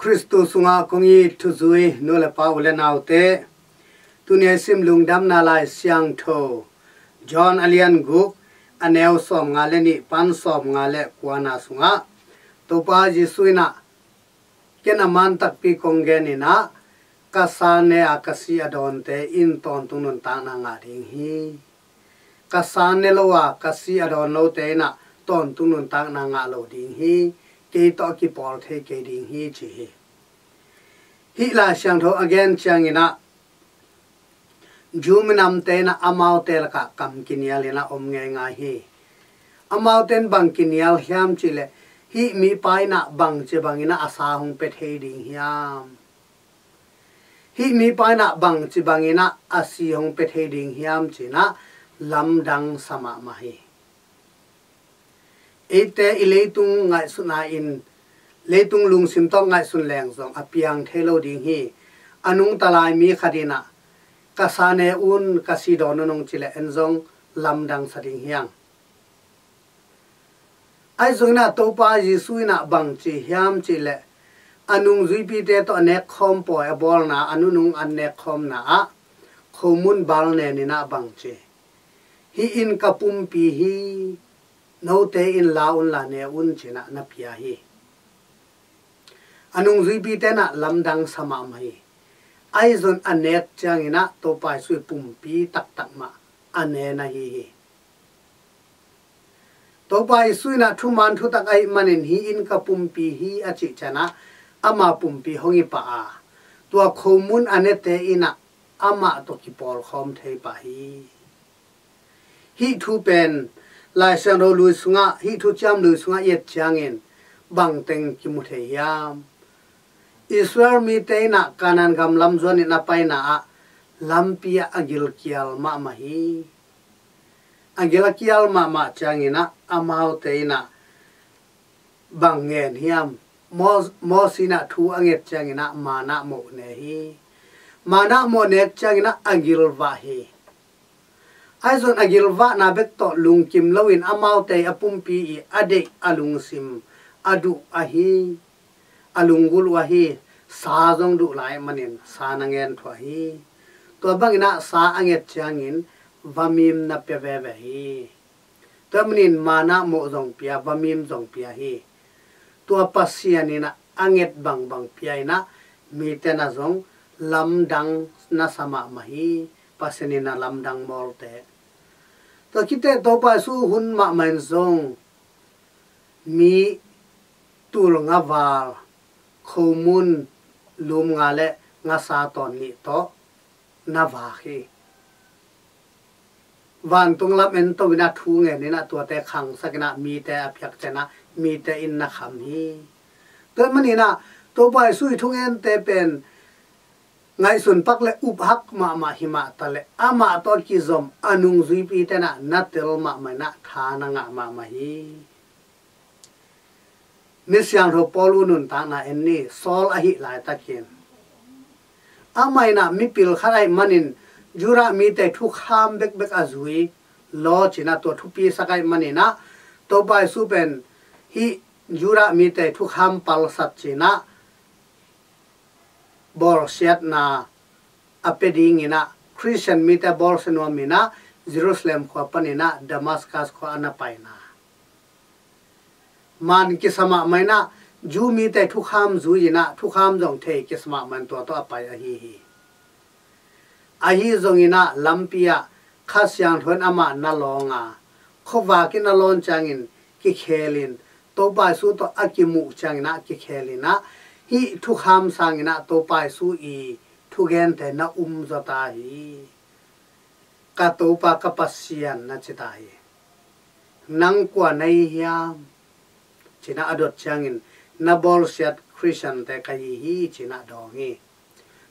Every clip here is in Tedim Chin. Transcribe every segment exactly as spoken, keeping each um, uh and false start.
Khristu sungah kong it thuzui nu le pa, u le naute, tuni a i sim Lungdamna Lai Siangtho John a lian guk, a neu sawmnga le nih pan sawmnga le kuana sungah Topa Jesuh in ah, ken a man takpi kong gen in ah, ka sa ne a ka si a dawnte in tawntung nuntakna ngah ding hi. Ka sa ne lo a ka si a dawn lote in ah tawntung nuntakna ngah lo ding hi. Kei tawh a kipawl thei kei ding hi, ci hi. Hih Lai Siangtho a gen ciangin ah, Jew minamte in ah amaute lakah kam kinial in ah om ngeingai hi. Amaute in bang kinial hiam cih leh, hih mipa in ah bangci bangin ah a sa hong pia thei ding hiam? Hih mipa in ah bangci bangin ah a si hong pia thei ding hiam, ci-in ah lamdang sa mahmah hi. Eite i leitung ngaihsutna in, leitung lungsim tawh ngaihsun leng zong a piang thei lo ding hi. A nungta lai mi khat in ah, ka sa ne un, ka si dawn un hong cih leh, en zong lamdang sa ding hi hang. Ahi zongin ah Topa Jesuh in ah bangci hiam cih leh, a nungzuipite tawh a nekkhawm pawi a bawlna, a nunung an nekkhawmna ah khomun bal nen in ah bangci, hih in ka pumpi hi, note in la un la ne un, ci-in ah na pia hi. A nungzuipite in ah lamdang sa mahmah hi. Ahi zong a nek ciangin ah Topa Jesuh i pumpi taktak mah a ne na hi hi. Topa Jesuh in ah thuman thutak ahih manin, hih in ka pumpi hi, a cih ciangin ah ama pumpi hong hi pah a, tua khomun a nete in ah amah tawh kipawlkhawm thei pah hi. Hih thu pen Lai Siangtho lui sungah, hih thuciam lui sungah i et ciangin bangteng kimu thei hiam? Israel mite in ah Kanaan gam lam zuan in a paina ah lampi ah a gilkial mahmah hi. A gil a kial mahmah ciangin ah amaute in ah bang ngen hiam? Mos-, Moses in ah thu a nget ciangin ah manna mawh ne hi. Manna mawh nek ciangin ah a gilvah hi. Ahi zong a gilvahna bek tawh lungkim loin amaute a pumpi i a deih, a lungsim a duh ahi, a lunggulh uh ahi, sa zong duh lai manin sa na ngen thuah hi. Tua bangin ah sa a nget ciangin vamim na pia veve hi. Tua manin manna mawh zong pia, vamim zong pia hi. Tua Pasian in ah a nget bangbang pia in ah, mite in ah zong lamdang na sa mahmah hi. Pasian in ah lamdang mawlte. Tua khit teh Topa Jesuh hun mahmah in zong mi tul nga val, khomun lum nga le ngasa tawn nih tawh na vak hi. Vantung lam ento in ah thu ngen in ah tuate khangsak in ah mite a phiak ciangin ah mite in na kham hi. Tua manin ah Topa Jesuh i thungente pen ngaihsun pak le up hak mahmah hi mah ta leh, amah tawh a kizom a nungzuipite in ah na tel mahmah in ah tha na ngah mahmah hi. Misiangtho Paul uh nuntakna en ni, Saul ahih laitakin, amah in ah mipil khat ahih manin Judah mite thukham bekbek a zui, law ci-in ah tua thupi sak ahih manin ah, Topa Jesuh pen hih Judah mite thukham palsat ci-in ah bawlsiatna a pia dingin ah, Khristian mite bawlsia nuam in ah, Jerusalem khua panin ah Damascus khua a na paina, man kisa mahmah in ah, Jew mite thukham zui in ah, thukham zong thei kisa mahmah in tua tawh a pai ahi hi. Ahi zongin ah lampi ah Kha Siangtho in amah na lawng a, khuavak in a lawn ciangin kikhel in, Topa Jesuh tawh a kimuh ciangin ah kikhel in ah, hih thukham sangin ah Topa Jesuh i thugente na um zaw ta hi. Ka Topa, ka Pasian, na ci ta hi. Nang kua na hi hiam? Ci-in ah a dot ciangin, na bawlsiat Khristiante ka hi hi, ci-in ah dawng hi.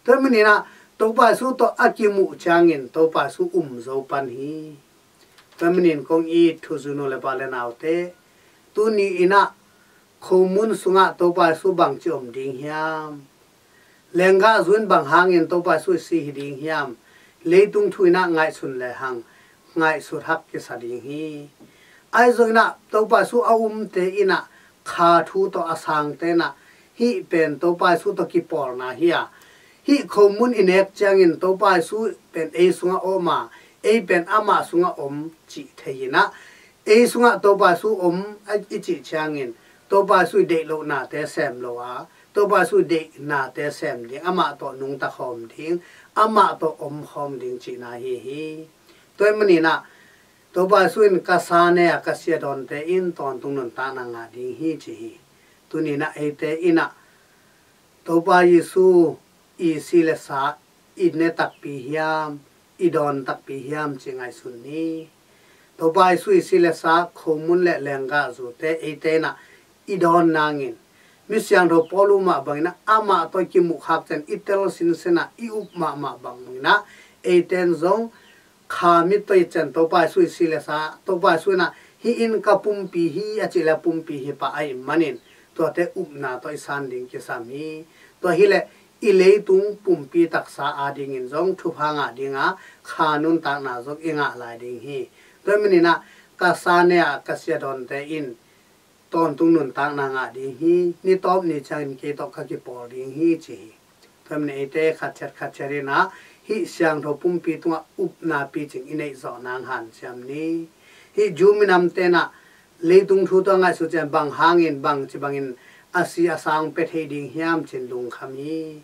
Tua manin ah Topa Jesuh tawh a kimuh ciangin Topa Jesuh um zo pan hi. Tua manin kong it thuzui nu le pa le naute, tuni in ah khomun sungah Topa Jesuh bangci om ding hiam? Lenggah zui in bang hangin Topa Jesuh i si hi ding hiam? Leitung thu in ah ngaihsun lehang ngaihsut hak kisa ding hi. Ahi zongin ah Topa Jesuh a umte in ah, kha thu tawh a sangte in ah, Hih pen Topa Jesu tawh kipawlna hi a, hih khomun i nek ciangin Topa Jesu pen ei sungah om a, ei pen amah sungah om cih thei in ah, ei sungah Topa Jesu om i cih ciangin Topa Jesu i deih lohnate sem lo a, Topa Jesu i deihnate sem ding, amah tawh nungta khawm ding, amah tawh om khawm ding cihna hi hi. Tua ahih manin ah Topa Jesu in ka sa ne a ka si a dawnte in tawntung nuntakna ngah ding hi ci hi. Tuni in ah eite in ah Topa Jesu i si le sa i ne takpi hiam, i dawn takpi hiam cih ngaihsun ni. Topa Jesu i si le sa khomun le lenggah zute eite in ah i dawn nangin, mi siangtho Paulu mah bangin ah amah tawh i kimuh khak ciang i tel sinsen ah i up mahmah bangin ah eite in zong kha mit tawh i cen Topa Jesu i si le sa, Topa Jesu in ah hih in ka pumpi hi a cih le pumpi hi pah ahih manin tuate upna tawh i san ding kisam hi. Tua hileh i leitung pumpi taksa adingin zong thupha ngah ding a, kha nuntakna zong i ngah lai ding hi. Tua ahih manin ah ka sa ne a ka si a dawnte in tawntung nuntakna ngah ding hi. Ni tawp ni ciangin kei tawh ka kipawl ding hi ci hi. Tua ahih manin eite khatciat khatciat in ah hih siangtho pumpi tungah upna picing i neih zawh nang hanciam ni. Hih Jew minamte in ah leitung thu tawh a ngaihsut ciang bang hangin bangci bangin a si a sang pia thei ding hiam ci-in lungkham hi.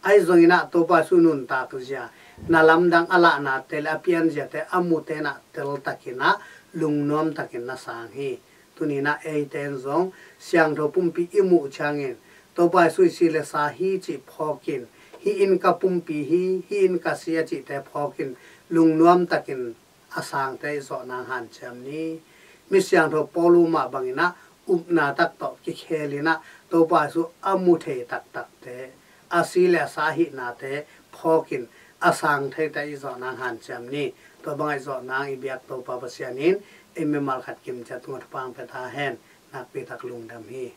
Ahi zongin ah Topa Jesu nuntak zia, na lamdang a lahnate le a pianziate a mute in ah teltakin ah lungnuamtakin na sang hi. Tuni in ah eite in zong siangtho pumpi i muh ciangin Topa Jesu i si le sa hi cih phawkin, hih in ka pumpi hi, hih in ka si a cihte phawkin lungnuamtakin a sangte i zawh nang hanciam ni. Mi siangtho Paulu mah bangin ah upna tak tawh kikhel in ah Topa Jesu a mu thei taktakte, a si le a sa ahihnate phawkin a sang theite i zawh nang hanciam ni. Tua bangah i zawh nang i biak Topa Pasian in ei mimal khat kimciat tungah thupha pia ta hen. Nakpi tak lungdam hi.